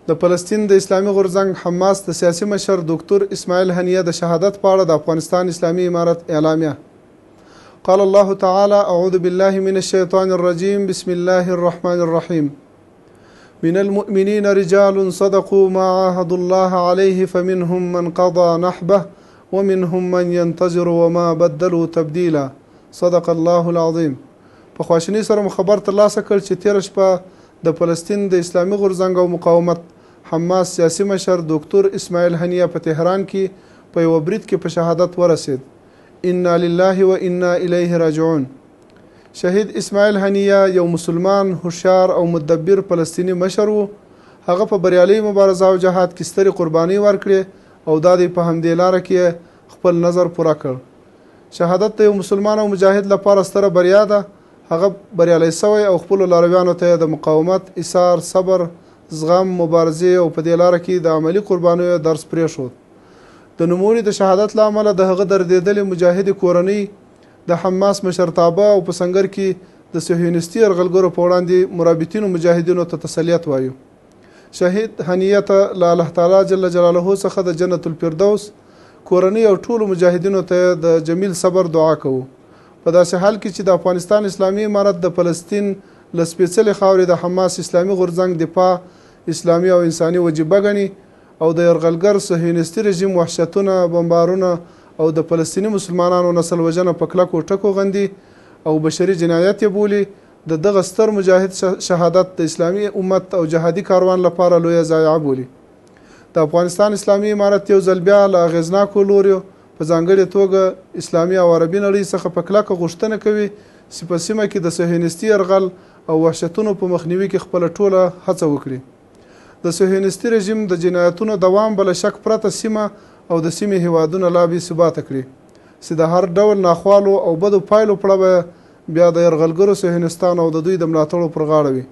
د فلسطین د اسلامي غورځنګ حماس د سیاسي مشر دوکتور اسماعیل هنیه د شهادت په اړه د افغانستان اسلامي امارت اعلامیه. قال الله تعالی: اعوذ بالله من الشیطان الرجیم، بسم الله الرحمن الرحیم. من المؤمنین رجال صدقوا ما عاهدوا الله عليه، فمنهم من قضى نحبه ومنهم من ينتظر وما بدلوا تبدیلا. صدق الله العظیم. په خواشینۍ سره مو خبر ترلاسه کړ چې تېره شپه د فلسطین د اسلامي غورځنګ او مقاومت حماس سیاسي مشر دوکتور اسماعیل هنیه په تهران کې په یوه برید کې په شهادت ورسېد. انا لله و انا الیه راجعون. شهید اسماعیل هنیه یو مسلمان، هوښیار او مدبر فلسطیني مشر و. هغه په بریالۍ مبارزه او جهاد کې سترې قربانۍ ورکړې او دا دی په همدې لاره کې خپل نظر پوره کړ. شهادت د یو مسلمان او مجاهد لپاره ستره بریا ده. هغه بریالی شوی او خپلو لارویانو ته یې د مقاومت، ایثار، صبر، زغم، مبارزې او په دې لاره کې د عملي قربانیو درس پرېښود. د نوموړي د شهادت له امله د هغه دردېدلې مجاهدې کورنۍ، د حماس مشرتابه او په سنګر کې د صهیونیستي یرغلګرو په وړاندې مرابطینو مجاهدینو ته تسلیت وایو. شهید هنیه ته له الله تعالی جل جلاله څخه د جنت الفردوس، کورنۍ او ټولو مجاهدینو ته د جمیل صبر دعا کوو. په داسې حال کې چې د افغانستان اسلامي امارت د فلسطین له سپېڅلې خاورې د حماس اسلامي غورځنګ دفاع اسلامي او انساني وجیبه ګڼي او د یرغلګر صهیونیستي رژیم وحشتونه، بمبارونه او د فلسطیني مسلمانانو نسل وژنه په کلکو ټکو غندي او بشري جنایت یې بولي، د دغه ستر مجاهد شهادت د اسلامي امت او جهادي کاروان لپاره لویه ضایعه بولي. د افغانستان اسلامي امارت یو ځل بیا له اغېزناکو لوریو، په ځانګړې توګه اسلامي او عربي نړۍ څخه په کلکه غوښتنه کوي چې په سیمه کې د صهیونیستي یرغل او وحشتونو په مخنیوي کې خپله ټوله هڅه وکړي. د صهیونیستي رژیم د جنایتونو دوام به له شک پرته سیمه او د سیمې هېوادونه لا بې ثباته کړي چې د هر ډول ناخوالو او بدو پایلو پړه به بیا د یرغلګرو صهیونیستانو او د دوی د ملاتړو پر غاړه وي.